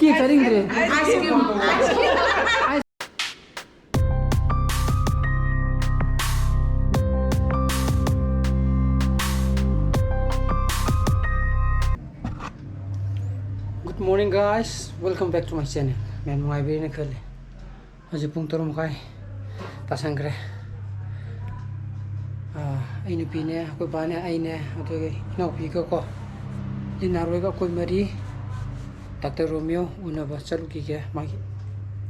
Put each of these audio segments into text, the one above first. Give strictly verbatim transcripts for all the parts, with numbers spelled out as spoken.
Cake ꯆꯥꯅꯤꯡꯗ꯭ꯔꯦ꯫ Ice cream. Good morning, guys, welcome back to my channel. ꯃꯌꯥꯝ ꯅꯨꯡꯉꯥꯏꯕꯤꯔꯦꯅ ꯈꯜꯂꯤ꯫ ꯍꯧꯖꯤꯛ ꯄꯨꯡ ꯇꯔꯨꯛ ꯃꯈꯥꯏ ꯇꯥꯁꯟꯈ꯭ꯔꯦ꯫ ꯑꯥ, ꯑꯩ ꯅꯨꯄꯤꯅꯦ, ꯑꯩꯈꯣꯏ ꯕꯥꯅꯦ, ꯑꯩꯅꯦ, ꯑꯗꯨꯒ ꯏꯅꯥꯎꯄꯤꯒꯀꯣ, ꯂꯤꯅꯥꯔꯣꯏꯒ ꯑꯩꯈꯣꯏ ꯃꯔꯤ ꯗꯥꯛꯇꯔ ꯔꯣꯃꯤꯌꯣ ꯎꯅꯕ ꯆꯠꯂꯨꯈꯤꯒꯦ꯫ ꯃꯥꯒꯤ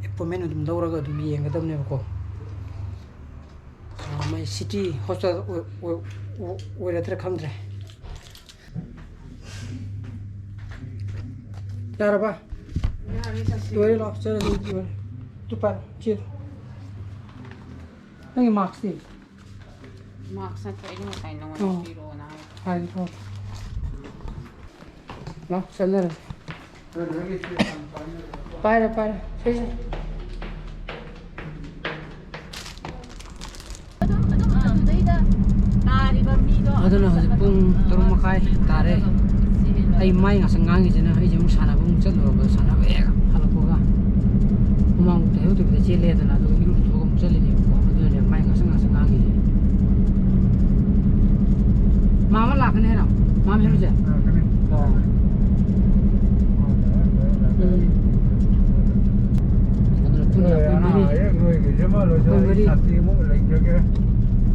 ꯑꯦꯄꯣꯏꯟꯃꯦꯟ ꯑꯗꯨꯝ ꯂꯧꯔꯒ ꯑꯗꯨꯝ ꯌꯦꯡꯒꯗꯕꯅꯦꯕꯀꯣ꯫ ꯑꯥ, ꯃꯥꯏ ꯁꯤꯇꯤ ꯍꯣꯁꯄꯤꯇꯥꯜ ꯑꯣꯏ-, ꯑꯣꯏ-, ꯑꯣꯏ-, ꯑꯣꯏꯔꯗ꯭ꯔꯥ ꯈꯪꯗ꯭ꯔꯦ꯫ ꯌꯥꯔꯕ? ꯌꯥꯔꯦ, ꯆꯠꯁꯤ꯫ ꯂꯣꯏꯔꯦ, ꯂꯥꯛꯑꯣ, ꯆꯠꯂꯁꯤ, ꯂꯣꯏꯔꯦ꯫ ꯇꯨ ꯄꯥꯏꯔꯣ, ꯆꯦꯗꯣ꯫ ꯅꯪꯒꯤ ꯃꯥꯛꯁꯇꯤ? ꯃꯥꯛꯁ ꯅꯠꯇ꯭ꯔꯣ? ꯑꯩꯅ ꯉꯁꯥꯏ ꯅꯉꯣꯟꯗ ꯑꯣ꯫ ꯄꯤꯔꯛꯑꯣꯅ ꯍꯥꯏ꯫ ꯍꯥꯏꯒꯦ ꯇꯧꯔꯦ꯫ ꯂꯥꯛꯑꯣ, ꯆꯠꯅꯔꯁꯤ꯫ ꯄꯥꯏꯔꯦ, ꯄꯥꯏꯔꯦ꯫ ꯁꯦ, ꯁꯦ꯫ ꯑꯗꯨꯝ, ꯑꯗꯨꯝ ꯑꯗꯨꯗꯩꯗ ꯇꯥꯔꯤꯕ ꯃꯤꯗꯣ ꯑꯗꯨꯅ ꯍꯧꯖꯤꯛ ꯄꯨꯡ ꯇꯔꯨꯛ ꯃꯈꯥꯏ ꯇꯥꯔꯦ꯫ ꯑꯩ ꯃꯥꯏ ꯉꯥꯛꯁꯪ ꯉꯥꯡꯉꯤꯁꯤꯅ ꯑꯩꯁꯦ ꯑꯃꯨꯛ ꯁꯥꯟꯅꯕ ꯑꯃꯨꯛ ꯆꯠꯂꯨꯔꯕ, ꯁꯥꯟꯅꯕ ꯍꯦꯛ ꯍꯜꯂꯛꯄꯒ ꯍꯨꯃꯥꯡ ꯇꯩꯍꯧꯗꯕꯤꯗ ꯆꯦꯜꯂꯦꯗꯅ, ꯑꯗꯨꯒ ꯏꯔꯨ ꯂꯨꯊꯣꯛꯑꯒ ꯑꯃꯨꯛ ꯆꯠꯂꯤꯅꯦꯕꯀꯣ꯫ ꯑꯗꯨꯅꯅꯦ ꯃꯥꯏ ꯉꯥꯛꯁꯪ ꯉꯥꯛꯁꯪ ꯉꯥꯡꯉꯤꯁꯦ꯫ ꯃꯥꯃ ꯂꯥꯛꯀꯅꯤ ꯍꯥꯏꯔꯣ? ꯃꯥꯃ ꯍꯦꯔꯣꯁꯦ? ꯂꯥꯛꯀꯅꯤ꯫ ꯑꯣ꯫ ꯎꯝ꯫ ꯑꯗꯨꯅ ꯄꯨꯟꯅ ꯑꯩꯈꯣꯏ ꯃꯔꯤ꯫ ꯍꯌꯦꯡ ꯅꯣꯏꯒꯤꯁꯤꯃ ꯂꯣꯏꯁꯤꯜꯂ ꯑꯩꯈꯣꯏ ꯃꯔꯤ꯫ ꯁꯥꯟꯇꯤ ꯑꯃꯨꯛ ꯂꯩꯖꯒꯦ꯫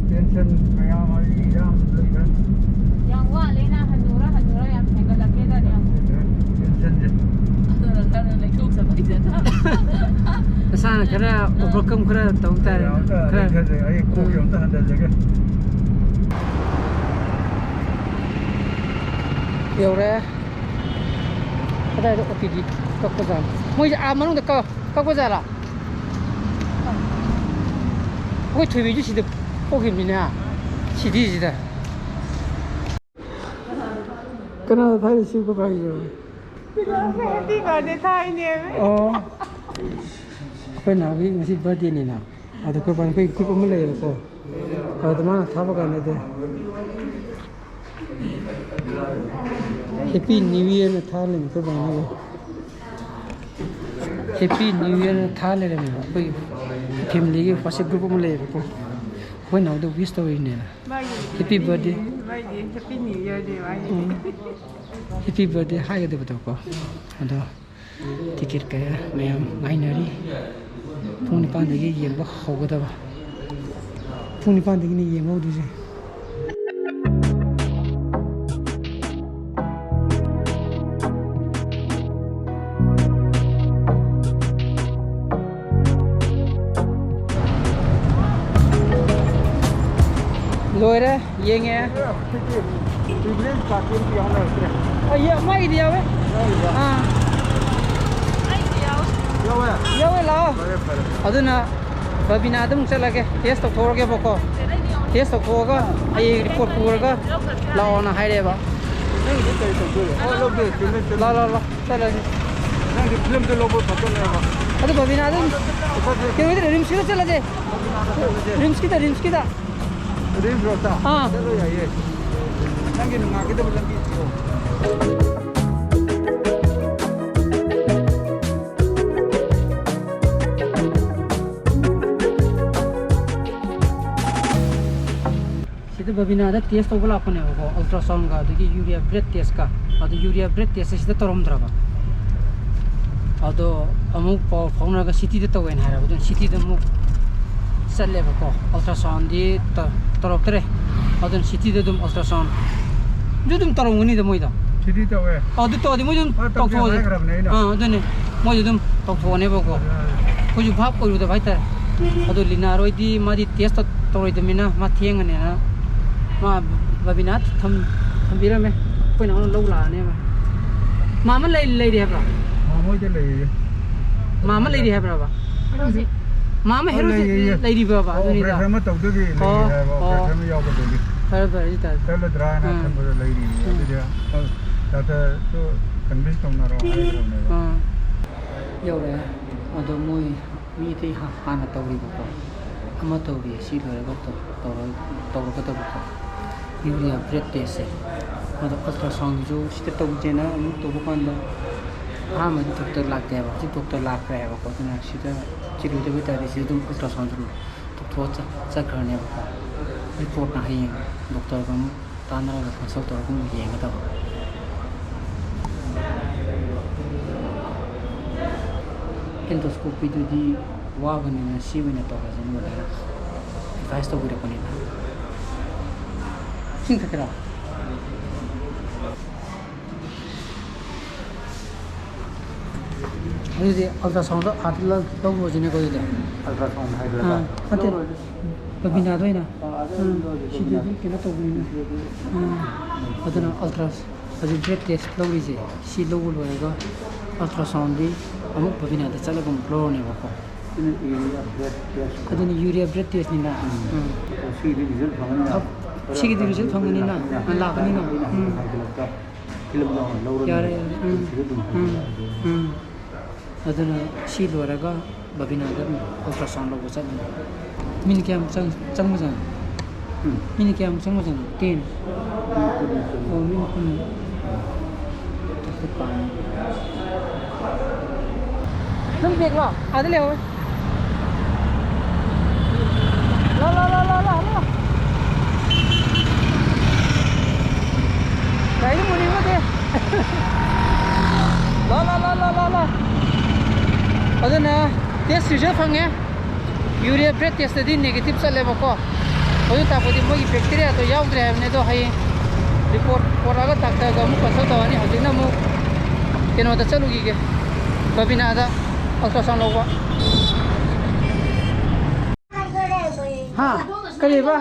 ꯇꯦꯟꯁꯟ ꯃꯌꯥꯝ ꯑꯩ ꯌꯥꯝ ꯂꯩꯔꯦ꯫ ꯌꯥꯝ ꯋꯥꯠꯂꯦꯅ, ꯍꯟꯅꯨꯔ ꯍꯟꯅꯨꯔ ꯌꯥꯝ ꯍꯦꯟꯒꯠꯂꯛꯀꯦꯗꯅꯦ꯫ ꯇꯦꯟꯁꯟꯁꯦ꯫ ꯑꯗꯨꯅ ꯈꯔ ꯂꯩꯊꯣꯛꯆꯕꯅꯤꯗꯅ꯫ ꯅꯁꯥꯅ ꯈꯔ overcome ꯈꯔ ꯇꯧ ꯇꯥꯔꯦ꯫ ꯑꯝꯇ ꯈꯔ꯫ ꯂꯩꯊꯖꯒꯦ꯫ ꯑꯩ ꯀꯣꯛꯁꯦ ꯎꯝ꯫ ꯑꯝꯇ ꯍꯟꯊꯖꯒꯦ꯫ ꯌꯧꯔꯦ꯫ ꯀꯗꯥꯏꯗ ꯑꯣ ꯄꯤ ꯗꯤ ꯀꯛꯄꯖꯥꯠꯅꯣ? ꯃꯣꯏꯁꯦ ꯑꯥ ꯃꯅꯨꯡꯗ ꯀꯛ-, ꯀꯛꯄꯖꯥꯠꯂꯥ? ꯑꯩꯈꯣꯏ ꯊꯣꯏꯕꯤꯁꯨ ꯁꯤꯗ ꯄꯣꯛꯈꯤꯕꯅꯤꯅꯦ, ꯁꯤꯇꯤꯁꯤꯗ꯫ ꯀꯅꯥꯗ ꯊꯥꯏꯅ ꯁꯤ ꯀꯀꯥꯒꯤꯔꯣ? Happy birthday ꯊꯥꯏꯅꯦ꯫ ꯑꯣ꯫ ꯑꯩꯈꯣꯏ ꯅꯥꯎꯒꯤ ꯉꯁꯤ ꯕꯥꯔꯗꯦꯅꯤꯅ꯫ ꯑꯗ ꯑꯩꯈꯣꯏ ꯕꯥ-, ꯑꯩꯈꯣꯏ ꯒ꯭ꯔꯨꯞ ꯑꯃ ꯂꯩꯌꯦꯕꯀꯣ꯫ ꯑꯗ ꯃꯥꯅ ꯊꯥꯕ ꯀꯥꯟꯗꯗꯤ꯫ Happy New Year ꯅ ꯊꯥ ꯂꯩꯔꯝꯃꯤ ꯑꯩꯈꯣꯏ ꯕꯥꯅ꯫ Happy New Year ꯅ ꯊꯥ ꯂꯩꯔꯝꯃꯦꯕ꯫ ꯑꯩꯈꯣꯏꯒꯤ family ꯒꯤ WhatsApp group ꯑꯃ ꯂꯩꯌꯦꯕꯀꯣ꯫ ꯑꯩꯈꯣꯏ ꯅꯥꯎꯗ wish ꯇꯧꯔꯤꯅꯦꯅ꯫ ꯃꯥꯒꯤ Happy birthday꯫ ꯃꯥꯒꯤ Happy New Year ꯅꯦ ꯃꯥꯒꯤ꯫ ꯎꯝ꯫ Happy birthday ꯍꯥꯏꯒꯗꯕꯗꯣꯀꯣ꯫ ꯑꯗꯣ ticket ꯀꯌꯥ ꯃꯌꯥꯝ ꯉꯥꯏꯅꯔꯤ꯫ ꯄꯨꯡ ꯅꯤꯄꯥꯟꯗꯒꯤ ꯌꯦꯡꯕ ꯍꯧꯒꯗꯕ꯫ ꯄꯨꯡ ꯅꯤꯄꯥꯟꯗꯒꯤꯅꯤ ꯌꯦꯡꯕ ꯍꯧꯗꯣꯏꯁꯦ꯫ ꯂꯣꯏꯔꯦ, ꯌꯦꯡꯉꯦ꯫ ꯑꯩꯈꯣꯏꯒꯤ privilege party ꯑꯝꯇ ꯌꯥꯎꯅꯔꯛꯇ꯭ꯔꯦ꯫ ꯑ, ꯌꯦ-, ꯃꯥꯒꯤꯗꯤ ꯌꯥꯎꯋꯦ꯫ ꯌꯥꯎꯔꯤꯕ꯭ꯔꯥ? ꯑꯥ꯫ ꯌꯥꯎꯋꯦ? ꯌꯥꯎꯋꯦ, ꯂꯥꯛꯑꯣ꯫ ꯐꯔꯦ, ꯐꯔꯦ꯫ ꯑꯗꯨꯅ ꯕꯕꯤꯅꯥꯗ ꯑꯃꯨꯛ ꯆꯠꯂꯒꯦ, test ꯇꯧꯊꯣꯛꯑꯒꯦꯕꯀꯣ꯫ Test ꯇꯧꯊꯣꯛꯑꯒ ꯍꯌꯦꯡ report ꯄꯨꯔꯒ ꯂꯥꯛꯑꯣꯅ ꯍꯥꯏꯔꯦꯕ꯫ ꯅꯪꯒꯤꯗꯤ ꯀꯔꯤ ꯇꯧꯗꯣꯏꯕ? ꯑꯣ, ꯂꯧꯗꯣꯏ, privilege ꯂꯥ, ꯂꯥ, ꯂꯥ, ꯆꯠꯂꯁꯤ꯫ ꯅꯪꯒꯤ film ꯗꯣ ꯂꯧꯕ ꯐꯖꯅꯦꯕ꯫ ꯑꯗꯣ ꯕꯕꯤꯅꯥꯗ ꯑꯗꯨꯝ ꯀꯩꯅꯣꯗ, ꯔꯤꯝꯁꯀꯤꯗ ꯆꯠꯂꯁꯦ꯫ ꯔꯤꯝꯁꯀꯤꯗ, ꯔꯤꯝꯁꯀꯤꯗ꯫ ꯔꯤꯝꯁ ꯔꯣꯗꯇ? ꯑꯥ꯫ ꯆꯠꯂꯣ ꯌꯥꯏꯌꯦ꯫ ꯅꯪꯒꯤ ꯅꯨꯡꯉꯥꯏꯒꯗꯕ ꯂꯝꯕꯤ ꯊꯤꯔꯣ꯫ ꯁꯤꯗ ꯕꯕꯤꯅꯥꯗ test ꯇꯧꯕ ꯂꯥꯛꯄꯅꯦꯕꯀꯣ, ultrasound ꯒ ꯑꯗꯒꯤ urea breath test ꯀ꯫ ꯑꯗꯨ urea breath test ꯁꯦ ꯁꯤꯗ ꯇꯧꯔꯝꯗ꯭ꯔꯕ꯫ ꯑꯗꯣ ꯑꯃꯨꯛ ꯄꯥꯎ ꯐꯥꯎꯅꯔꯒ city ꯗ ꯇꯧꯋꯦꯅ ꯍꯥꯏꯔꯕ꯫ ꯑꯗꯨꯅ city ꯗ ꯑꯃꯨꯛ ꯆꯠꯂꯦꯕꯀꯣ꯫ Ultrasound ꯗꯤ ꯇ-, ꯇꯧꯔꯛꯇ꯭ꯔꯦ꯫ ꯑꯗꯨꯅ city ꯗ ꯑꯗꯨꯝ ultrasound ꯗꯨ ꯑꯗꯨꯝ ꯇꯧꯔꯝꯒꯅꯤꯗ ꯃꯣꯏꯗꯣ꯫ City ꯇꯧꯋꯦ꯫ ꯑꯗꯨ ꯇꯧꯔꯗꯤ ꯃꯣꯏ ꯑꯗꯨꯝ ꯑ, ꯇꯧꯗꯦ ꯇꯧꯊꯣꯛꯑꯁꯦ꯫ ꯍꯥꯏꯈ꯭ꯔꯕꯅꯦ ꯑꯩꯅ꯫ ꯑꯥ, ꯑꯗꯨꯅꯦ꯫ ꯃꯣꯏꯁꯨ ꯑꯗꯨꯝ ꯇꯧꯊꯣꯛꯑꯅꯦꯕꯀꯣ꯫ ꯑꯗꯨ ꯑꯩꯈꯣꯏꯁꯨ ꯚꯥꯞ ꯑꯣꯏꯔꯨꯗꯕ ꯍꯥꯏꯇꯥꯔꯦ꯫ ꯑꯗꯣ ꯂꯤꯅꯥꯔꯣꯏꯗꯤ ꯃꯥꯗꯤ test ꯇꯧꯔꯣꯏꯗꯕꯅꯤꯅ ꯃꯥ ꯊꯦꯡꯉꯅꯦꯅ ꯃꯥ ꯕꯕꯤꯅꯥ ꯊꯝ-, ꯊꯝꯕꯤꯔꯝꯃꯦ꯫ ꯑꯩꯈꯣꯏ ꯅꯍꯥꯟ ꯂꯧ ꯂꯥꯛꯑꯅꯦꯕ꯫ ꯃꯥꯃ ꯂꯩ-, ꯂꯩꯔꯤ ꯍꯥꯏꯕ꯭ꯔꯣ? ꯃꯥꯃ ꯍꯣꯏꯗ ꯂꯩꯔꯤꯌꯦ꯫ ꯃꯥꯃ ꯂꯩꯔꯤ ꯍꯥꯏꯕ꯭ꯔꯕ? ꯍꯧꯖꯤꯛ꯫ ꯃꯥꯃ ꯑꯣ, ꯍꯦꯔꯣꯖꯤꯠ ꯂꯩꯌꯦ, ꯂꯩꯌꯦ꯫ ꯂꯩꯔꯤꯕ꯭ꯔꯕ? ꯑꯣ, ꯑꯗꯨꯅꯤꯗ? Operation ꯑꯃ ꯇꯧꯗꯣꯏꯒꯤ ꯂꯩꯔꯤ ꯑꯣ, ꯍꯥꯏꯕ, ꯑꯣ꯫ Operation ꯑꯃ ꯌꯥꯎꯒꯗꯣꯏꯒꯤ꯫ ꯐꯔꯦ, ꯐꯔꯦ, ꯑꯗꯨ ꯇꯥꯔꯗꯤ꯫ ꯆꯠꯂꯗ꯭ꯔꯥꯅ ꯎꯝ꯫ ꯈꯟꯕꯗ ꯂꯩꯔꯤꯌꯦ꯫ ꯎꯝ꯫ ꯑꯗꯨꯗꯤ, ꯑ, doctor ꯁꯨ convince ꯇꯧꯅꯔꯣ ꯍꯥꯏꯈ꯭ꯔꯕꯅꯦꯕ꯫ ꯎꯝ꯫ ꯌꯧꯔꯛꯑꯦ꯫ ꯑꯗꯣ ꯃꯣꯏ ꯃꯤ ꯑꯇꯩ ꯍꯥ-, ꯍꯥꯟꯅ ꯇꯧꯔꯤꯕꯀꯣ꯫ ꯑꯃ ꯇꯧꯔꯤ, ꯁꯤ ꯂꯣꯏꯔꯒ ꯇꯧ-, ꯇꯧꯔ-, ꯇꯧꯔꯒꯗꯕꯀꯣ꯫ Urea breath test ꯁꯦ꯫ ꯑꯗꯣ ꯑꯜꯇ꯭ꯔꯥꯁꯥꯎꯟꯁꯨ ꯁꯤꯗ ꯇꯧꯁꯦꯅ ꯑꯃꯨꯛ ꯇꯧꯕ ꯀꯥꯟꯗ ꯑꯍꯥꯟꯕꯗꯤ ꯗꯣꯛꯇꯔ ꯂꯥꯛꯇꯦꯕ, ꯍꯧꯖꯤꯛ ꯗꯣꯛꯇꯔ ꯂꯥꯛꯈ꯭ꯔꯦ ꯍꯥꯏꯕꯀꯣ꯫ ꯑꯗꯨꯅ ꯁꯤꯗ ꯆꯤꯜꯂꯣꯏꯗꯕ ꯑꯣꯏꯇꯥꯔꯗꯤ ꯁꯤꯗ ꯑꯗꯨꯝ ꯑꯜꯇ꯭ꯔꯥꯁꯥꯎꯟꯁꯨ ꯇꯧꯊꯣꯛꯑ ꯆꯠ- ꯆꯠꯈ꯭ꯔꯅꯦꯕꯀꯣ꯫ ꯔꯤꯄꯣꯔꯠꯅ ꯍꯌꯦꯡ ꯗꯣꯛꯇꯔꯒ ꯑꯃꯨꯛ ꯇꯥꯟꯅꯔꯒ ꯀꯟꯁꯜ ꯇꯧꯔꯒ ꯑꯃꯨꯛ ꯌꯦꯡꯒꯗꯕ꯫ ꯑꯦꯟꯗꯣꯁꯀꯣꯄꯤꯗꯨꯗꯤ ꯋꯥꯒꯅꯤꯅ ꯁꯤ ꯑꯣꯏꯅ ꯇꯧꯔꯁꯦꯅ ꯃꯣꯗꯦꯜꯅ ꯑꯦꯗꯚꯥꯏꯁ ꯇꯧꯕꯤꯔꯛꯄꯅꯤꯅ꯫ ꯏꯁꯤꯡ ꯊꯛꯀꯦꯔꯥ? ꯑꯗꯨꯗꯤ ꯑꯜꯇ꯭ꯔꯥꯁꯥꯎꯟꯗꯣ ꯑꯥꯗ ꯂꯧ-, ꯂꯧꯔꯨꯔꯁꯤꯅꯦꯀꯣ ꯑꯗꯨꯗꯤ꯫ ꯑꯜꯇ꯭ꯔꯥꯁꯥꯎꯟ ꯍꯥꯏꯗ꯭ꯔꯕ? ꯑꯥ, ꯅꯠꯇꯦ꯫ ꯂꯧꯔꯣꯏꯗ꯫ ꯕꯕꯤꯅꯥꯗ ꯑꯣꯏꯅ꯫ ꯑꯥ, ꯑꯗꯨ ꯑꯥ, ꯂꯧꯔꯁꯤ, ꯁꯤꯗꯗꯤ ꯕꯕꯤꯅꯥ꯫ ꯀꯩꯅꯣ ꯇꯧꯕꯅꯤꯅ꯫ ꯁꯤꯗꯗꯤ ꯑꯥ, ꯑꯗꯨꯅ ꯑꯜꯇ꯭ꯔꯥ-, ꯍꯧꯖꯤꯛ ꯕ꯭ꯂꯗ ꯇꯦꯁ ꯂꯧꯔꯤꯁꯦ, ꯁꯤ ꯂꯧꯕ ꯂꯣꯏꯔꯒ ꯑꯜꯇ꯭ꯔꯥꯁꯥꯎꯟꯗꯤ ꯑꯃꯨꯛ ꯕꯕꯤꯅꯥꯗ ꯆꯠꯂꯒ ꯑꯃꯨꯛ ꯂꯧꯔꯅꯦꯕꯀꯣ꯫ ꯁꯤꯅ ꯌꯨꯔꯤꯌꯥ ꯕ꯭ꯂꯗ ꯇꯦꯁ꯫ ꯑꯗꯨꯅ ꯌꯨꯔꯤꯌꯥ ꯕ꯭ꯂꯗ ꯇꯦꯁꯅꯤꯅ꯫ ꯎꯝ꯫ ꯎꯝ꯫ ꯁꯤꯒꯤꯗꯤ ꯔꯤꯖꯜ ꯐꯪꯒꯅꯤꯅ꯫ ꯑ, ꯁꯤꯒꯤꯗꯤ ꯔꯤꯖꯜ ꯐꯪꯒꯅꯤꯅ꯫ ꯂꯥꯛꯀꯅꯤꯅ꯫ ꯂꯥꯛꯀꯅꯤꯅ꯫ ꯑꯩꯅ ꯎꯝ꯫ ꯍꯥꯏꯒꯠꯂꯛꯄ ꯐꯤꯂꯝ ꯌꯥꯎꯅ ꯂꯧꯔꯅꯤ꯫ ꯌꯥꯔꯦ, ꯌꯥꯔꯦ꯫ ꯎꯝ꯫ ꯁꯤꯗ ꯑꯗꯨꯝ ꯎꯝ꯫ ꯐꯪꯒꯅꯤ꯫ ꯎꯝ꯫ ꯑꯗꯨꯅ ꯁꯤ ꯂꯣꯏꯔꯒ ꯕꯕꯤꯅꯥꯗ ꯑꯗꯨꯝ ꯑꯜꯇ꯭ꯔꯥꯁꯥꯎꯟ ꯂꯧꯕ ꯆꯠꯂꯅꯤ꯫ ꯃꯤꯅꯤꯠ ꯀꯌꯥꯝ ꯆꯪ-, ꯆꯪꯕꯖꯥꯠꯅꯣ? ꯎꯝ꯫ ꯃꯤꯅꯤꯠ ꯀꯌꯥꯝ ꯆꯪꯕꯖꯥꯠꯅꯣ? ꯇꯦꯟ꯫ ꯃꯤꯅꯤꯠ ꯀꯨꯟꯃꯨꯛ ꯆꯪꯉꯤ꯫ ꯑꯣ, ꯃꯤꯅꯤꯠ ꯀꯨꯟꯃꯨꯛ꯫ ꯅꯪ ꯕꯦꯒꯂꯣ? ꯑꯥꯗ ꯂꯩꯍꯧꯋꯦ꯫ ꯂꯥ, ꯂꯥ, ꯂꯥ꯫ ꯒꯥꯔꯤꯗ ꯃꯨꯅꯤꯡꯕꯗꯤ꯫ ꯂꯥ, ꯂꯥ, ꯂꯥ꯫ ꯑꯗꯨꯅ ꯇꯦꯁ ꯔꯤꯖꯜ ꯐꯪꯉꯦ꯫ ꯌꯨꯔꯤꯌꯥ ꯕ꯭ꯂꯗ ꯇꯦꯁꯇꯗꯤ ꯅꯦꯒꯦꯇꯤꯚ ꯆꯠꯂꯦꯕꯀꯣ꯫ ꯑꯗꯨ ꯇꯥꯛꯄꯗꯤ ꯃꯣꯏꯒꯤ ꯕꯦꯛꯇꯤꯔꯤꯌꯥꯗꯣ ꯌꯥꯎꯗ꯭ꯔꯦ ꯍꯥꯏꯕꯅꯦ꯫ ꯑꯗꯣ ꯍꯌꯦꯡ ꯔꯤꯄꯣꯔꯠ ꯄꯨꯔꯛꯑꯒ ꯗꯥꯛꯇꯔꯒ ꯑꯃꯨꯛ ꯀꯟꯁꯜ ꯇꯧꯔꯅꯤ꯫ ꯍꯧꯖꯤꯛꯅ ꯑꯃꯨꯛ ꯀꯩꯅꯣꯗ ꯆꯠꯂꯨꯈꯤꯒꯦ, ꯕꯕꯤꯅꯥꯗ ꯑꯜꯇ꯭ꯔꯥꯁꯥꯎꯟ ꯂꯧꯕ꯫ ꯍꯥ? ꯀꯔꯤꯕ?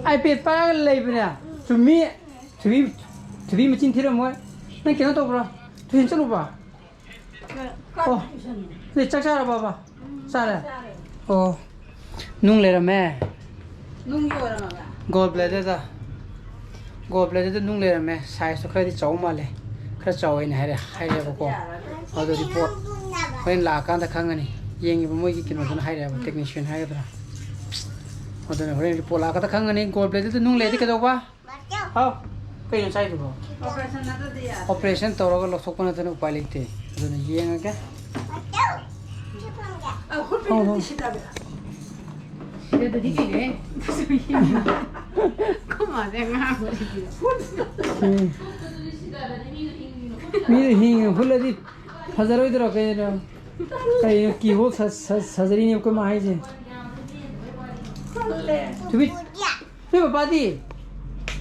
ꯑꯥꯏꯄꯦꯗ ꯄꯥꯏꯔꯒ ꯂꯩꯕꯅꯦ꯫ ꯆꯨꯝꯃꯤ꯫ ꯊꯣꯏꯕꯤ, ꯊꯣꯏꯕꯤ ꯃꯆꯤꯟ ꯊꯤꯔꯝꯃꯣꯏ꯫ ꯅꯪ ꯀꯩꯅꯣ ꯇꯧꯕ꯭ꯔꯣ? ꯇꯨꯏꯁꯟ ꯆꯠꯂꯨꯕ꯭ꯔꯣ? ꯑꯣ, ꯅꯣꯏ ꯆꯥꯛ ꯆꯥꯔꯕꯕ? ꯆꯥꯔꯦ? ꯑꯣ, ꯅꯨꯡ ꯂꯩꯔꯝꯃꯦ꯫ ꯅꯨꯡꯒꯤ ꯑꯣꯏꯔꯝꯃꯕ? ꯒꯣꯜ ꯕ꯭ꯂꯦꯗꯔꯗ, ꯒꯣꯜ ꯕ꯭ꯂꯦꯗꯔꯗ ꯅꯨꯡ ꯂꯩꯔꯝꯃꯦ꯫ ꯁꯥꯏꯖꯇꯣ ꯈꯔꯗꯤ ꯆꯥꯎ ꯃꯥꯜꯂꯦ꯫ ꯈꯔ ꯆꯥꯎꯋꯦꯅ ꯍꯥꯏꯔꯦ, ꯍꯥꯏꯔꯦꯕꯀꯣ꯫ ꯑꯗꯣ ꯔꯤꯄꯣꯔꯠ ꯍꯣꯔꯦꯟ ꯂꯥꯛꯑꯀꯥꯟꯗ ꯈꯪꯉꯅꯤ꯫ ꯌꯦꯡꯉꯤꯕ ꯃꯣꯏꯒꯤ ꯀꯩꯅꯣꯗꯨꯅ ꯍꯥꯏꯔꯦꯕ, ꯇꯦꯛꯅꯤꯁꯤꯌꯟ ꯍꯥꯏꯒꯗ꯭ꯔꯥ꯫ ꯑꯗꯨꯅ ꯍꯣꯔꯦꯟ ꯔꯤꯄꯣꯔꯠ ꯂꯥꯛꯑꯀꯥꯟꯗ ꯈꯪꯉꯅꯤ꯫ ꯒꯣꯜ ꯕ꯭ꯂꯦꯗꯔꯗ ꯅꯨꯡ ꯂꯩꯔꯗꯤ ꯀꯩꯗꯧꯕ? ꯍꯥꯎ, ꯀꯩꯅꯣ ꯆꯥꯏꯗꯨꯕꯣ? ꯑꯣꯄꯔꯦꯁꯟ ꯅꯠꯇ꯭ꯔꯗꯤ ꯌꯥꯗꯦ꯫ ꯑꯣꯄꯔꯦꯁꯟ ꯇꯧꯔꯒ ꯂꯧꯊꯣꯛꯄ ꯅꯠꯇꯅ ꯎꯄꯥꯏ ꯂꯩꯇꯦ꯫ ꯑꯗꯨꯅ ꯌꯦꯡꯉꯒꯦ꯫ ꯑ, ꯍꯣꯏ, ꯍꯣꯏ, ꯍꯣꯏ꯫ ꯁꯤꯗꯗꯤ ꯀꯩꯅꯣꯍꯦ? ꯈꯣꯏ ꯃꯥꯁꯦ ꯑꯉꯥꯡ ꯑꯣꯏꯔꯤꯗꯤ꯫ ꯎꯝ꯫ ꯃꯤꯗꯣ ꯍꯤꯡꯉ ꯍꯨꯠꯂꯗꯤ ꯐꯖꯔꯣꯏꯗ꯭ꯔꯣ? ꯀꯩꯅꯣ, ꯀꯩꯅꯣ, ꯀꯤꯍꯣꯜ ꯁ-, ꯁ-, ꯁꯔꯖꯔꯤꯅꯦ ꯑꯩꯈꯣꯏ ꯃꯥ ꯍꯥꯏꯁꯦ꯫ ꯊꯨꯕꯤ, ꯅꯣꯏ ꯄꯄꯥꯗꯤ?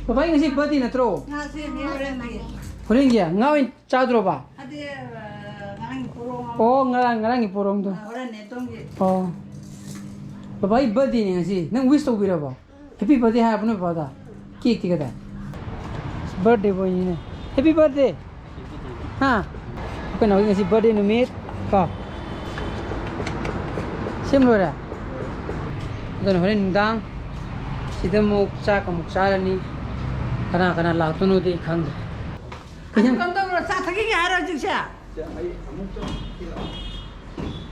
ꯄꯄꯥꯒꯤ ꯉꯁꯤ ꯕꯥꯔꯗꯦ ꯅꯠꯇ꯭ꯔꯣ? ꯉꯥ ꯁꯦꯝꯃꯤ ꯍꯣꯔꯦꯟꯒꯤ꯫ ꯍꯣꯔꯦꯟꯒꯤ? ꯉꯥ ꯑꯣꯏꯅ ꯆꯥꯗ꯭ꯔꯣꯕ? ꯑꯗꯤ, ꯑ, ꯉꯔꯥꯡꯒꯤ ꯄꯣꯔꯣꯝ ꯑꯃ꯫ ꯑꯣ, ꯉꯔꯥꯡ, ꯉꯔꯥꯡꯒꯤ ꯄꯣꯔꯣꯝꯗꯣ꯫ ꯑ, ꯍꯣꯔꯦꯟ ꯅꯦꯇꯣꯝꯒꯤ꯫ ꯑꯣ꯫ ꯄꯄꯥꯒꯤ ꯕꯥꯔꯗꯦꯅꯦ ꯉꯁꯤ꯫ ꯅꯪ ꯋꯤꯁ ꯇꯧꯕꯤꯔꯕꯣ? ꯍꯦꯄꯤ ꯕꯥꯔꯗꯦ ꯍꯥꯏꯔꯕꯣ ꯅꯣꯏ ꯕꯕꯥꯗ? ꯀꯦꯛꯇꯤ ꯀꯗꯥꯏ? ꯕꯥꯔꯗꯦ ꯕꯣꯏꯅꯤꯅꯦ꯫ ꯍꯦꯄꯤ ꯕꯥꯔꯗꯦ! ꯍꯥ? ꯑꯩꯈꯣꯏ ꯅꯥꯎꯒꯤ ꯉꯁꯤ ꯕꯥꯔꯗꯦ ꯅꯨꯃꯤꯠ ꯀꯣ꯫ ꯁꯦꯝ ꯂꯣꯏꯔꯦ? ꯑꯗꯨꯅ ꯍꯣꯔꯦꯟ ꯅꯨꯡꯗꯥꯡ ꯁꯤꯗ ꯑꯃꯨꯛ ꯆꯥꯛ ꯑꯃꯨꯛ ꯆꯥꯔꯅꯤ꯫ ꯀꯅꯥ ꯀꯅꯥ ꯂꯥꯛꯇꯣꯏꯅꯣꯗꯤ ꯑꯩ ꯈꯪꯗ꯭ꯔꯦ꯫ ꯀꯩ ꯏꯟꯖꯥꯡ? ꯀꯝꯗꯧꯔꯣ? ꯆꯥ ꯊꯛꯈꯤꯒꯦ ꯍꯥꯏꯔꯣ ꯍꯧꯖꯤꯛꯁꯦ?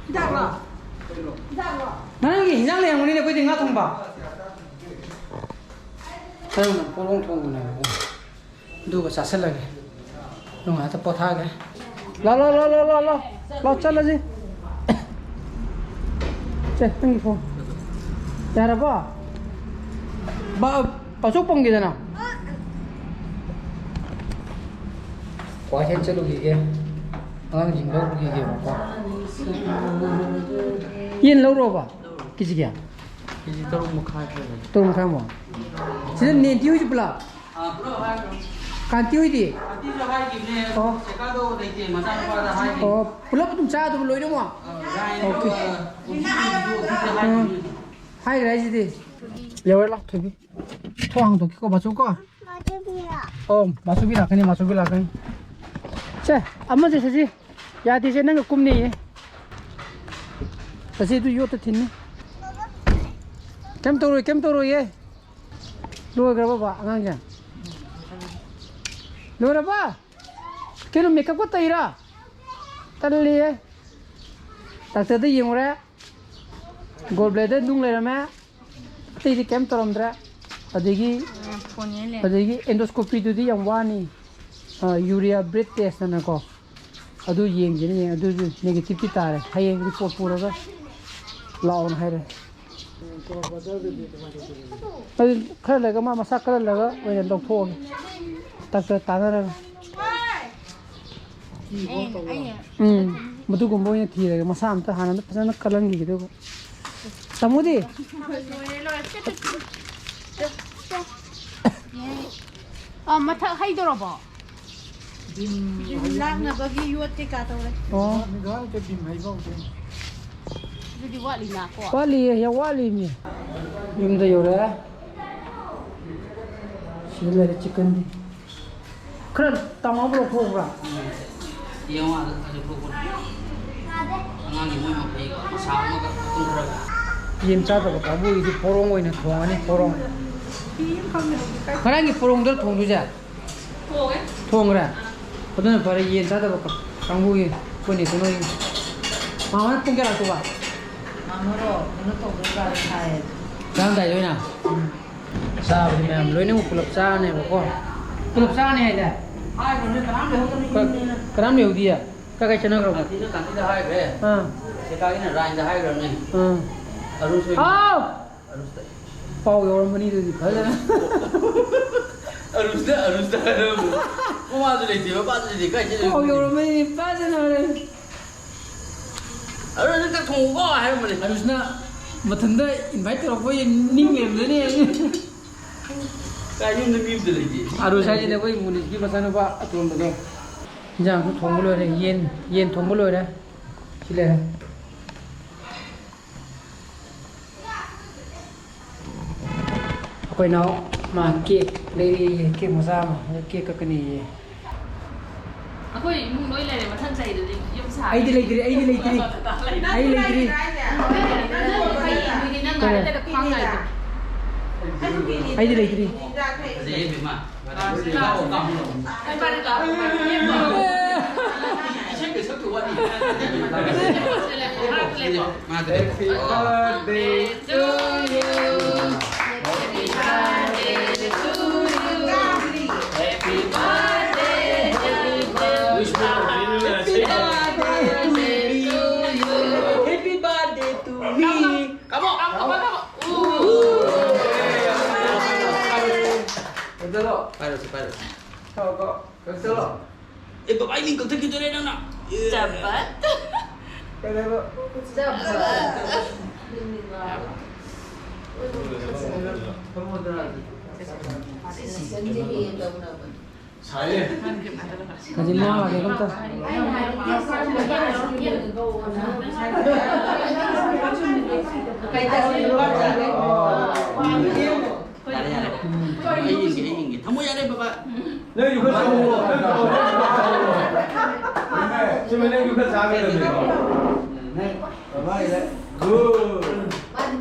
ꯍꯤꯗꯥꯛꯂꯣ? ꯍꯤꯗꯥꯛꯂꯣ? ꯉꯔꯥꯡꯒꯤ ꯍꯤꯟꯖꯥꯡ ꯂꯩꯔꯝꯒꯅꯤꯅꯦ, ꯑꯩꯈꯣꯏꯗꯤ ꯉꯥ ꯊꯣꯡꯕ꯫ ꯉꯔꯥꯡꯅ ꯄꯣꯔꯣꯡ ꯊꯣꯡꯕꯅꯦꯕꯀꯣ꯫ ꯑꯗꯨꯒ ꯆꯥꯁꯤꯜꯂꯒꯦ꯫ ꯑꯗꯨꯒ ꯉꯥꯛꯇ ꯄꯣꯊꯥꯒꯦ꯫ ꯂꯥꯎ, ꯂꯥꯎ, ꯂꯥꯎ, ꯂꯥꯎ, ꯂꯥꯎ, ꯂꯥꯎ꯫ ꯂꯥꯎ, ꯆꯠꯂꯁꯤ꯫ ꯁꯦ, ꯅꯪꯒꯤ ꯐꯣꯟ꯫ ꯌꯥꯔꯕꯣ? ꯕꯥ-, ꯕꯥꯆꯧ ꯄꯝꯒꯦꯗꯅ꯫ ꯀ꯭ꯋꯥꯀꯩꯊꯦꯜ ꯆꯠꯂꯨꯈꯤꯒꯦ꯫ ꯑꯉꯥꯡꯁꯤꯡ ꯂꯧꯔꯨꯈꯤꯒꯦꯕꯀꯣ꯫ ꯌꯦꯟ ꯂꯧꯔꯣꯕ? ꯀꯦꯖꯤ ꯀꯌꯥ? ꯀꯦꯖꯤ ꯇꯔꯨꯛ ꯃꯈꯥꯏ ꯈꯔ ꯂꯩ꯫ ꯇꯔꯨꯛ ꯃꯈꯥꯏꯃꯨꯛ? ꯁꯤꯗ ꯅꯦꯟꯇꯤ ꯍꯣꯏꯁꯨ ꯄꯨꯂꯞ? ꯑꯥ, ꯄꯨꯂꯞ ꯍꯥꯏꯈ꯭ꯔꯣ꯫ ꯀꯥꯟꯇꯤ ꯍꯣꯏꯗꯤ? ꯀꯥꯟꯇꯤꯁꯨ ꯍꯥꯏꯈꯤꯕꯅꯦ꯫ ꯑꯣ꯫ ꯁꯦꯀꯥꯗꯣ ꯂꯩꯇꯦ, ꯃꯆꯥꯅꯨꯄꯥꯗ ꯍꯥꯏꯈꯤꯕꯅꯦ꯫ ꯑꯣ, ꯄꯨꯂꯞ ꯑꯗꯨꯝ ꯆꯥꯗꯕ ꯂꯣꯏꯅꯃꯛ? ꯑꯥ, ꯌꯥꯏ, ꯑꯣꯀꯦ꯫ ꯑꯗꯨꯒ ꯀꯣꯐꯤꯁꯤꯡꯁꯨ ꯑꯗꯨꯗ ꯎꯝ꯫ ꯍꯥꯏꯈꯤꯕꯅꯦ꯫ ꯍꯥꯏꯈ꯭ꯔꯦ ꯍꯥꯏꯁꯤꯗꯤ꯫ ꯌꯧꯔꯦ, ꯂꯥꯎ, ꯊꯣꯏꯕꯤ꯫ ꯊꯣꯡ ꯍꯥꯡꯗꯣꯛꯀꯦꯀꯣ, ꯕꯥꯆꯧ ꯀꯣ꯫ ꯃꯥꯁꯨꯕꯤꯔꯥ? ꯑꯣ, ꯃꯥꯁꯨꯕꯤ ꯂꯥꯛꯀꯅꯤ, ꯃꯥꯁꯨꯕꯤ ꯂꯥꯛꯀꯅꯤ꯫ ꯁꯦ, ꯑꯃꯁꯦ ꯁꯦ, ꯁꯤ꯫ ꯌꯥꯗꯦ, ꯁꯦ, ꯅꯪꯒ ꯀꯨꯝꯅꯤꯌꯦ꯫ ꯁꯦ, ꯁꯤ ꯑꯗꯨ ꯌꯣꯠꯇ ꯊꯤꯟꯅꯤ꯫ ꯀꯩꯝ ꯇꯧꯔꯣꯏ, ꯀꯩꯝ ꯇꯧꯔꯣꯏꯌꯦ꯫ ꯂꯣꯏꯈ꯭ꯔꯕꯕ ꯑꯉꯥꯡꯁꯦ? ꯂꯣꯏꯔꯕ? ꯀꯩꯅꯣ, ꯃꯦꯀꯞꯀ ꯇꯩꯔꯥ? ꯇꯜꯂꯤꯌꯦ꯫ ꯗꯥꯛꯇꯔꯗ ꯌꯦꯡꯉꯨꯔꯦ꯫ ꯒꯣꯜ ꯕ꯭ꯂꯦꯗꯔ ꯅꯨꯡ ꯂꯩꯔꯝꯃꯦ꯫ ꯑꯇꯩꯗꯤ ꯀꯩꯝ ꯇꯧꯔꯝꯗ꯭ꯔꯦ꯫ ꯑꯗꯒꯤ ꯑꯗꯒꯤ ꯑꯦꯟꯗꯣꯁꯀꯣꯄꯤꯗꯨꯗꯤ ꯌꯥꯝ ꯋꯥꯅꯤ꯫ ꯌꯨꯔꯤꯌꯥ ꯕ꯭ꯂꯗ ꯇꯦꯁ ꯑꯅꯀꯣ, ꯑꯗꯨ ꯌꯦꯡꯁꯤꯅ ꯌꯦꯡ, ꯑꯗꯨꯁꯨ ꯅꯦꯒꯦꯇꯤꯚꯇꯤ ꯇꯥꯔꯦ꯫ ꯍꯌꯦꯡ ꯔꯤꯄꯣꯔꯠ ꯄꯨꯔꯒ ꯂꯥꯛꯑꯣꯅ ꯍꯥꯏꯔꯦ꯫ ꯑꯗꯨ ꯈꯔ ꯂꯩꯔꯒ ꯃꯥ ꯃꯁꯥ ꯀꯜꯍꯜꯂꯒ ꯑꯣꯏꯅ ꯂꯧꯊꯣꯛꯑꯒꯦ, ꯗꯥꯛꯇꯔ ꯇꯥꯟꯅꯔꯒ꯫ ꯎꯝ, ꯃꯗꯨꯒꯨꯝꯕ ꯑꯣꯏꯅ ꯊꯤꯔꯒꯦ꯫ ꯃꯁꯥ ꯑꯝꯇ ꯍꯥꯟꯅ ꯑꯝꯇ ꯐꯖꯅ ꯀꯜꯍꯟꯈꯤꯒꯦ꯫ ꯑꯗꯨꯒ ꯇꯥꯃꯣꯗꯤ? ꯑ, ꯃꯊꯛ ꯍꯩꯗꯧꯔꯕꯣ? ꯂꯥꯛꯅꯕꯒꯤ ꯌꯣꯠ ꯀꯩꯀꯥ ꯇꯧꯔꯦ꯫ ꯑꯣ꯫ ꯑꯗꯨꯗꯤ ꯋꯥꯠꯂꯤꯅꯀꯣ? ꯋꯥꯠꯂꯤꯌꯦ, ꯌꯥꯝ ꯋꯥꯠꯂꯤꯃꯤ꯫ ꯌꯨꯝꯗ ꯌꯧꯔꯛꯑꯦ꯫ ꯁꯤꯗ ꯂꯩꯔꯦ ꯆꯤꯛꯀꯟꯗꯤ꯫ ꯈꯔ ꯇꯥꯎꯅꯕ ꯂꯧꯊꯣꯛꯎꯕ꯭ꯔꯥ? ꯌꯦꯡꯉꯣ, ꯑꯗꯨ, ꯑꯗꯨ ꯂꯧꯊꯣꯛꯄꯅꯤ꯫ ꯑꯉꯥꯡꯒꯤ ꯃꯣꯏ ꯃꯐꯩ ꯃꯁꯥ ꯑꯃꯒ ꯃꯇꯨꯡ ꯈꯔꯒ꯫ ꯌꯦꯟ ꯆꯥꯗꯕ ꯀꯥꯡꯕꯨꯒꯤꯗꯤ ꯄꯣꯔꯣꯡ ꯑꯣꯏꯅ ꯊꯣꯡꯉꯅꯤ, ꯄꯣꯔꯣꯡ꯫ ꯉꯔꯥꯡꯒꯤ ꯄꯣꯔꯣꯡꯗ ꯊꯣꯡꯗꯣꯏꯁꯦ? ꯊꯣꯡꯉꯦ꯫ ꯊꯣꯡꯈ꯭ꯔꯦ? ꯑꯗꯨꯅ ꯐꯔꯦ, ꯌꯦꯟ ꯆꯥꯗꯕ ꯀꯥꯡꯕꯨꯒꯤ꯫ ꯑꯩꯈꯣꯏꯅꯦ ꯅꯣꯏ ꯃꯥꯃꯅ ꯄꯨꯡ ꯀꯌꯥ ꯂꯥꯛꯇꯧꯕ? ꯃꯥꯃꯔꯣ, ꯀꯩꯅꯣ ꯇꯧꯗꯣꯏ ꯒꯥꯔꯤ ꯍꯥꯏꯌꯦ꯫ ꯆꯥꯔꯝꯗꯥꯏꯗ ꯑꯣꯏꯅ? ꯎꯝ꯫ ꯆꯥꯕꯗꯤ ꯃꯌꯥꯝ ꯂꯣꯏꯅꯃꯛ ꯄꯨꯂꯞ ꯆꯥꯔꯅꯦꯕꯀꯣ꯫ ꯄꯨꯂꯞ ꯆꯥꯔꯅꯤ ꯍꯥꯏꯗꯥꯏ? ꯍꯥꯏꯈ꯭ꯔꯕꯅꯤ, ꯀꯅꯥꯝ ꯂꯩꯍꯧꯗꯕꯅꯤ꯫ ꯀ-, ꯀꯅꯥꯝ ꯂꯩꯍꯧꯗꯤꯌꯦ? ꯀꯥꯏ ꯀꯥꯏ ꯆꯠꯅꯈ꯭ꯔꯕ? ꯀꯥꯟꯇꯤꯅ, ꯀꯥꯟꯇꯤꯗ ꯍꯥꯏꯈ꯭ꯔꯦ꯫ ꯑꯥ꯫ ꯁꯦꯀꯥꯒꯤꯅ ꯔꯥꯏꯟꯗ ꯍꯥꯏꯈ꯭ꯔꯕꯅꯤ꯫ ꯑꯥ꯫ ꯑꯔꯨꯟ ꯁꯣꯏ-, ꯍꯥꯎ! ꯑꯔꯨꯟ ꯁꯣꯏ-, ꯄꯥꯎ ꯌꯧꯔꯝꯃꯅꯤ ꯑꯗꯨꯗꯤ ꯐꯖꯅ꯫ ꯑꯔꯨꯟꯁꯤꯗ, ꯑꯔꯨꯟꯁꯤꯗ ꯍꯥꯏꯔꯕꯅꯤ꯫ ꯃꯃꯥꯁꯨ ꯂꯩꯇꯦ, ꯃꯄꯥꯁꯨ ꯂꯩꯇꯦ, ꯀꯥꯏ ꯆꯠꯂꯤꯅꯣ ꯄꯥꯎ ꯈꯪꯗꯦ꯫ ꯌꯧꯔꯝꯃꯅꯤ ꯐꯖꯅ ꯍꯣꯔꯦꯟ꯫ ꯑꯔꯨꯟ ꯅꯪ ꯊꯣꯡꯉꯨꯀꯣ ꯍꯥꯏꯔꯝꯕꯅꯦ꯫ ꯑꯔꯨꯟꯁꯤꯅ ꯃꯊꯟꯇ invite ꯇꯧꯔꯛꯄ ꯅꯤꯡ ꯂꯩꯔꯝꯗꯣꯏꯅꯦ꯫ ꯀꯥꯏ ꯌꯨꯝꯗ ꯃꯤ ꯑꯝꯇ ꯂꯩꯇꯦ꯫ ꯑꯔꯨꯟꯁ ꯍꯥꯏꯁꯤꯅ ꯑꯩꯈꯣꯏ ꯃꯨꯅꯤꯁꯀꯤ ꯃꯆꯥꯅꯨꯄꯥ ꯑꯇꯣꯝꯕꯗꯣ꯫ ꯏꯟꯖꯥꯡꯁꯨ ꯊꯣꯡꯕ ꯂꯣꯏꯔꯦ꯫ ꯌꯦꯟ, ꯌꯦꯟ ꯊꯣꯡꯕ ꯂꯣꯏꯔꯦ꯫ ꯁꯤ ꯂꯩꯔꯦ꯫ ꯑꯩꯈꯣꯏ ꯏꯅꯥꯎ ꯃꯥ ꯀꯦꯛ ꯂꯩꯔꯛꯑꯦꯌꯦ, ꯀꯦꯛ ꯃꯆꯥ ꯑꯃ, ꯀꯦꯛ ꯀꯛꯀꯅꯤꯌꯦ꯫ ꯑꯩꯈꯣꯏ ꯏꯃꯨꯡ ꯂꯣꯏ ꯂꯩꯔꯦ, ꯃꯊꯪ ꯆꯍꯤꯗꯗꯤ ꯌꯨꯝ ꯁꯥꯔꯦ꯫ ꯑꯩꯗꯤ ꯂꯩꯇ꯭ꯔꯤ, ꯑꯩꯗꯤ ꯂꯩꯇ꯭ꯔꯤ꯫ ꯑꯩ ꯂꯩꯇ꯭ꯔꯤ꯫ ꯅꯪ ꯂꯩꯇ꯭ꯔꯗꯤ ꯀꯩ? ꯅꯪ ꯀꯩ? ꯒꯥꯔꯤ ꯂꯩꯔ ꯈ꯭ꯋꯥꯡ ꯅꯥꯏꯗꯣ꯫ ꯑꯩꯗꯤ ꯂꯩꯇ꯭ꯔꯤ꯫ ꯐꯖꯩꯌꯦ ꯕꯦꯝꯃ꯫ ꯏꯁꯩꯒ ꯁꯛꯇꯧ ꯋꯥꯠꯂꯤ꯫ Happy birthday to you. ꯄꯥꯏꯔꯣꯁꯦ, ꯄꯥꯏꯔꯣꯁꯦ꯫ ꯀꯛꯊꯠꯂꯣ꯫ ꯑꯦ, ꯕꯕꯥ, ꯑꯩ ꯃꯤꯡ ꯀꯛꯊꯠꯈꯤꯗꯣꯔꯦ ꯅꯪꯅ꯫ ꯆꯄꯠ꯫ ꯀꯩꯗꯧꯕ? ꯆꯄꯠ꯫ ꯁꯥꯏꯌꯦ꯫ ꯍꯧꯖꯤꯛ ꯃꯥ ꯂꯥꯛꯀꯦ ꯑꯝꯇ꯫ ꯌꯥꯔꯦ, ꯌꯥꯔꯦ꯫ ꯑꯩ ꯌꯦꯡꯒꯦ, ꯑꯩ ꯌꯦꯡꯒꯦ꯫ ꯊꯝꯃꯣ, ꯌꯥꯔꯦ, ꯕꯕꯥ꯫ ꯅꯪꯁꯨ ꯈꯔ ꯆꯥꯎꯋꯣ, ꯅꯪꯁꯨ ꯈꯔ ꯆꯥꯎꯋꯣ꯫ ꯆꯨꯝꯃꯦ, ꯅꯪꯁꯨ ꯈꯔ ꯆꯥꯒꯗꯕꯅꯤꯀꯣ꯫ ꯕꯕꯥꯒꯤꯗ꯫ Good.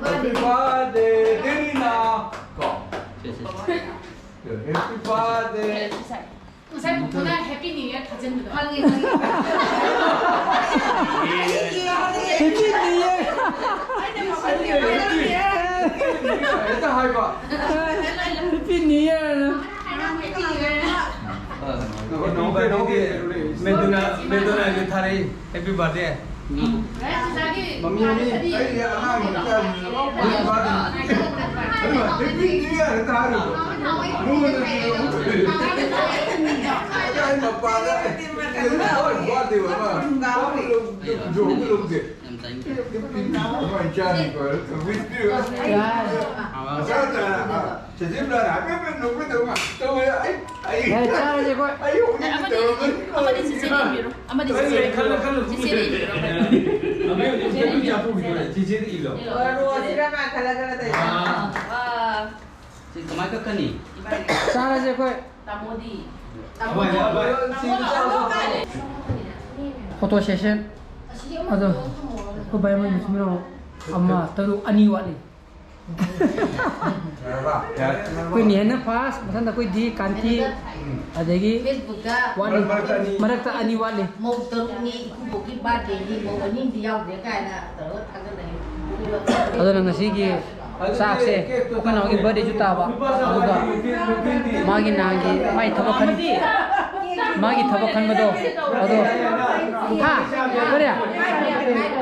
Happy birthday, ꯗꯦꯅꯤꯅ꯫ ꯀꯣ꯫ ꯁꯦ, ꯁꯦ, ꯁꯦ꯫ Happy birthday. ꯉꯁꯥꯏ ꯄꯨꯄꯨꯅ Happy New Year ꯊꯥꯖꯤꯟꯕꯗꯣ꯫ ꯈꯪꯉꯦ, ꯈꯪꯉꯦ꯫ Happy New Year꯫ ꯍꯦꯛꯇ ꯍꯥꯏꯕ꯫ Happy New Year꯫ ꯃꯦꯗꯨꯅ, ꯃꯦꯗꯨꯅꯁꯨ ꯊꯥꯔꯛꯏ꯫ Happy birthday꯫ ꯃꯃꯤ, ꯃꯃꯤ꯫ ꯑꯩꯒꯤ ꯑꯉꯥꯡ ꯃꯆꯥꯁꯤꯡꯁꯨ ꯂꯣꯏ ꯋꯥꯠꯂꯤ꯫ ꯑꯗꯨꯒ Happy New Year ꯍꯦꯛꯇ ꯍꯥꯏꯔꯤꯕ꯫ ꯅꯉꯣꯟꯗꯗꯤ ꯑꯩ ꯃꯄꯥꯗ ꯀꯩꯅꯣ ꯇꯧꯔꯤ, ꯋꯥꯠꯂꯤꯕ ꯑꯃ꯫ ꯂꯧꯗꯦ, ꯂꯧꯗꯦ꯫ ꯌꯥꯝ ꯆꯥꯅꯤꯡꯉꯦ꯫ ꯀꯃꯥꯏꯅ ꯆꯥꯅꯤ? Wish you꯫ ꯌꯥꯏ꯫ ꯃꯆꯥ ꯃꯆꯥꯅ꯫ ꯆꯦꯆꯦ ꯕ꯭ꯂꯥꯅ ꯍꯥꯏꯐꯦꯠ ꯍꯥꯏꯐꯦꯠ ꯅꯣꯛꯐꯦꯠ ꯇꯧꯕ ꯃꯥ ꯇꯧꯋꯦ꯫ ꯑꯩ, ꯑꯩ, ꯌꯥꯏ, ꯆꯥꯔꯁꯦ ꯑꯩꯈꯣꯏ꯫ ꯑꯩ ꯑꯃꯗꯤ, ꯍꯧꯖꯤꯛ ꯇꯧꯔꯝꯃꯅꯤ꯫ ꯑꯃꯗꯤ ꯆꯤꯆꯦꯗ ꯏꯟꯕꯤꯔꯣ꯫ ꯑꯃꯗꯤ ꯈꯜꯂꯦ, ꯆꯤꯆꯦꯗ ꯈꯜꯂꯦ, ꯏꯟꯕꯤꯔꯣ꯫ ꯈꯜꯂꯦ꯫ ꯆꯤꯆꯦꯗ ꯏꯟꯕꯤꯔꯣ꯫ ꯑꯃꯗꯤ ꯆꯤꯆꯦꯗ ꯏꯜꯂꯣ꯫ ꯔꯣꯁꯁꯤꯅ ꯃꯥ ꯈꯜꯂ ꯈꯜꯂ ꯇꯧꯔꯤꯁꯦ꯫ ꯑꯥ꯫ ꯋꯥ꯫ ꯁꯤ ꯀꯃꯥꯏ ꯀꯛꯀꯅꯤ? ꯆꯥꯔꯁꯦ ꯑꯩꯈꯣꯏ꯫ ꯇꯥꯃꯣꯗꯤ? ꯑꯃ, ꯑꯃ꯫ Photo session꯫ ꯑꯗꯣ ꯑꯩꯈꯣꯏ ꯚꯥꯏ ꯑꯃ ꯃꯆꯤꯟ ꯃꯅꯥꯎ ꯑꯃ, ꯇꯔꯨꯛ, ꯑꯅꯤ ꯋꯥꯠꯂꯤ꯫ ꯌꯥꯔꯕ? ꯌꯥꯔꯦ꯫ ꯑꯩꯈꯣꯏ ꯅꯦꯍꯦꯟꯅ first, ꯃꯊꯪꯗ ꯑꯩꯈꯣꯏ ꯗꯤ, ꯀꯥꯟꯇꯤ, ꯎꯝ꯫ ꯑꯗꯒꯤ Facebook ꯇ ꯋꯥꯠꯂꯤ꯫ ꯃꯔꯛ, ꯃꯔꯛꯇ ꯑꯅꯤ꯫ ꯃꯔꯛꯇ ꯑꯅꯤ ꯋꯥꯠꯂꯤ꯫ ꯃꯧ ꯇꯔꯨꯛꯅꯤ, ꯏꯀꯨꯕꯣꯛꯀꯤ birthday ꯅꯤ, ꯃꯧ ꯑꯅꯤ ꯑꯃꯗꯤ ꯌꯥꯎꯗ꯭ꯔꯦ ꯀꯥꯏꯅ ꯇꯧꯔꯒ ꯊꯥꯒꯠꯂꯛꯏ꯫ ꯑꯗꯨꯅ ꯉꯁꯤꯒꯤ ꯑꯗꯨꯗꯤ ꯆꯥꯛꯁꯦ cake ꯇꯣ ꯑꯩꯈꯣꯏ ꯅꯥꯎꯒꯤ ꯆꯥꯊꯣꯛꯑꯣ꯫ Birthday ꯁꯨ ꯇꯥꯕ, ꯂꯨꯄꯥ ꯆꯥꯝꯃ ꯑꯗꯨꯒ ꯄꯤꯔꯗꯤ ꯂꯨꯄꯤꯗꯤ꯫ ꯃꯥꯒꯤ ꯅꯍꯥꯟꯒꯤ ꯃꯥꯏ ꯊꯕꯛ ꯈꯟ-, ꯃꯥꯒꯤ ꯊꯕꯛ ꯈꯟꯕꯗꯣ, ꯑꯗꯣ, ꯍꯥ? ꯀꯔꯤ?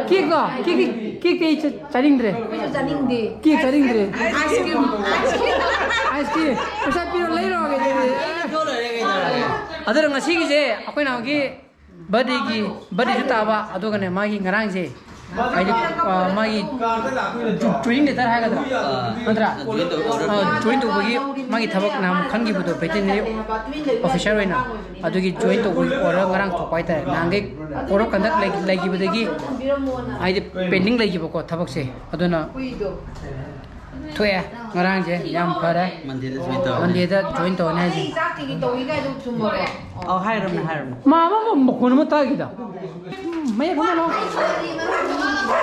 ꯀꯦꯛꯇꯣ, ꯀꯦꯛꯇꯤ, ꯀꯦꯛꯇꯤ ꯑꯩ ꯆꯥ-, ꯆꯥꯅꯤꯡꯗ꯭ꯔꯦ꯫ ꯑꯩꯁꯨ ꯆꯥꯅꯤꯡꯗꯦ꯫ ꯀꯦꯛ ꯆꯥꯅꯤꯡꯗ꯭ꯔꯦ꯫ Ice cream, ice cream. Ice cream. ꯄꯩꯁꯥ ꯄꯤꯔꯣ, ꯂꯩꯔꯣꯒꯦ ꯑꯗꯨꯗꯤ꯫ ꯑꯦ꯫ ꯑꯗꯨꯅ ꯉꯁꯤꯒꯤꯁꯦ ꯑꯩꯈꯣꯏ ꯅꯍꯥꯟꯒꯤ birthdayꯒꯤ, birthdayꯁꯨ ꯇꯥꯕ, ꯑꯗꯨꯒꯅꯦ ꯃꯥꯒꯤ ꯉꯔꯥꯡꯁꯦ, ꯍꯥꯏꯗꯤ, ꯑ, ꯃꯥꯒꯤ joining letter ꯍꯥꯏꯒꯗ꯭ꯔꯥ? ꯑꯥ꯫ ꯅꯠꯇ꯭ꯔꯥ? ꯑꯥ, join ꯇꯧꯕꯒꯤ ꯃꯥꯒꯤ ꯊꯕꯛ ꯅꯍꯥꯟ ꯈꯟꯈꯤꯕꯗꯣ veterinary officer ꯑꯣꯏꯅ, ꯑꯗꯨꯒꯤ join ꯇꯧꯕꯒꯤ order ꯉꯔꯥꯡ ꯊꯣꯛꯄ ꯍꯥꯏꯇꯥꯔꯦ꯫ ꯅꯍꯥꯟꯈꯩ code of conduct ꯂꯩ-, ꯂꯩꯈꯤꯕꯗꯒꯤ ꯍꯥꯏꯗꯤ pending ꯂꯩꯈꯤꯕꯀꯣ ꯊꯕꯛꯁꯦ, ꯑꯗꯨꯅ ꯊꯣꯛꯑꯦ ꯉꯔꯥꯡꯁꯦ, ꯌꯥꯝ ꯐꯔꯦ꯫ Mondayꯗ join ꯇꯧꯔꯅꯤ꯫ Mondayꯗ join ꯇꯧꯔꯅꯤ ꯍꯥꯏꯁꯦ꯫ ꯑꯧ, ꯍꯥꯏꯔꯝꯅꯦ, ꯍꯥꯏꯔꯝꯅꯦ꯫ ꯃꯥ ꯑꯃ ꯃꯈꯣꯟ ꯑꯃ ꯇꯥꯈꯤꯗ꯫ ꯎꯝ, ꯃꯌꯦꯛ ꯑꯃ ꯂꯥꯎ꯫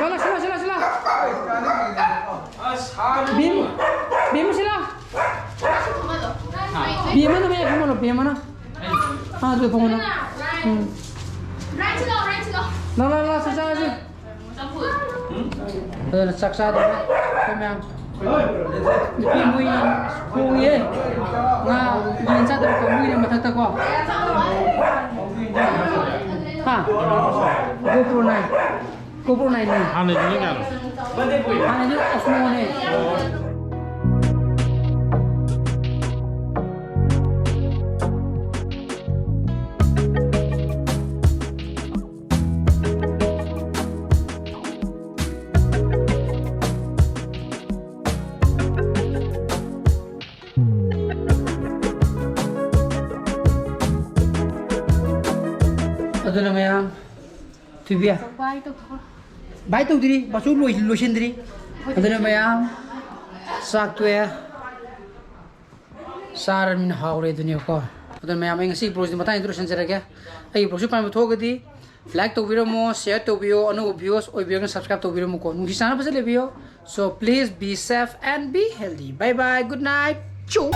ꯁꯤꯂꯥ, ꯁꯤꯂꯥ, ꯁꯤꯂꯥ, ꯁꯤꯂꯥ꯫ ꯕꯦꯝ-, ꯕꯦꯝꯃ ꯁꯤꯂꯥ꯫ ꯕꯦꯝꯃꯅ ꯃꯌꯦꯛ ꯑꯃ ꯂꯥꯎ, ꯕꯦꯝꯃꯅ꯫ ꯑꯥ, ꯑꯗꯨ ꯐꯝꯃꯣ ꯅꯪ꯫ ꯎꯝ꯫ ꯂꯥ, ꯂꯥ, ꯂꯥ, ꯆꯥꯛ ꯆꯥꯔꯁꯤ꯫ ꯑꯗꯨꯅ ꯆꯥꯛ ꯆꯥꯗꯧꯔꯦ ꯑꯩꯈꯣꯏ ꯃꯌꯥꯝ꯫ ꯅꯨꯄꯤ ꯃꯣꯏ ꯊꯣꯡꯉꯤꯌꯦ꯫ ꯉꯥ ꯌꯦꯟ ꯆꯥꯗꯕ ꯀꯥꯡꯕꯨꯒꯤꯅꯦ ꯃꯊꯛꯇꯀꯣ꯫ ꯍꯥ? GoPro nine꯫ GoPro nine ꯅꯦ꯫ ꯍꯥꯟꯅꯩꯗꯨꯅ ꯀꯌꯥꯅꯣ? ꯍꯥꯟꯅꯩꯗꯨ Osmoꯅꯦ꯫ ꯑꯗꯨꯅ ꯃꯌꯥꯝ, ꯊꯣꯏꯕꯤ꯫ ꯕꯥꯏ ꯇꯧꯊꯣꯛꯈ꯭ꯔꯣ꯫ ꯕꯥꯏ ꯇꯧꯗ꯭ꯔꯤ, ꯕꯥꯁꯨ ꯂꯣꯏ-, ꯂꯣꯏꯁꯤꯟꯗ꯭ꯔꯤ꯫ ꯑꯗꯨꯅ ꯃꯌꯥꯝ, ꯆꯥꯛ ꯇꯣꯛꯑꯦ꯫ ꯆꯥꯔꯃꯤꯅ ꯍꯥꯎꯔꯦ ꯑꯗꯨꯅꯦꯕꯀꯣ꯫ ꯑꯗꯨꯅ ꯃꯌꯥꯝ, ꯑꯩ ꯉꯁꯤꯒꯤ vlogꯁꯤꯗꯤ ꯃꯇꯥꯡ ꯑꯁꯤꯗ ꯂꯣꯏꯁꯤꯟꯖꯔꯒꯦ꯫ ꯑꯩꯒꯤ vlogꯁꯤ ꯄꯥꯝꯕ ꯊꯣꯛꯑꯒꯗꯤ like ꯇꯧꯕꯤꯔꯝꯃꯣ, share ꯇꯧꯕꯤꯌꯣ, ꯑꯅꯧꯕ viewers ꯑꯣꯏꯕꯤꯔꯒꯅ subscribe ꯇꯧꯕꯤꯔꯝꯃꯨꯀꯣ꯫ ꯅꯨꯡꯁꯤ ꯆꯥꯟꯅꯕꯁꯦ ꯂꯩꯕꯤꯌꯣ꯫ So please be safe and be healthy. Bye bye, good night. ꯆꯨ꯫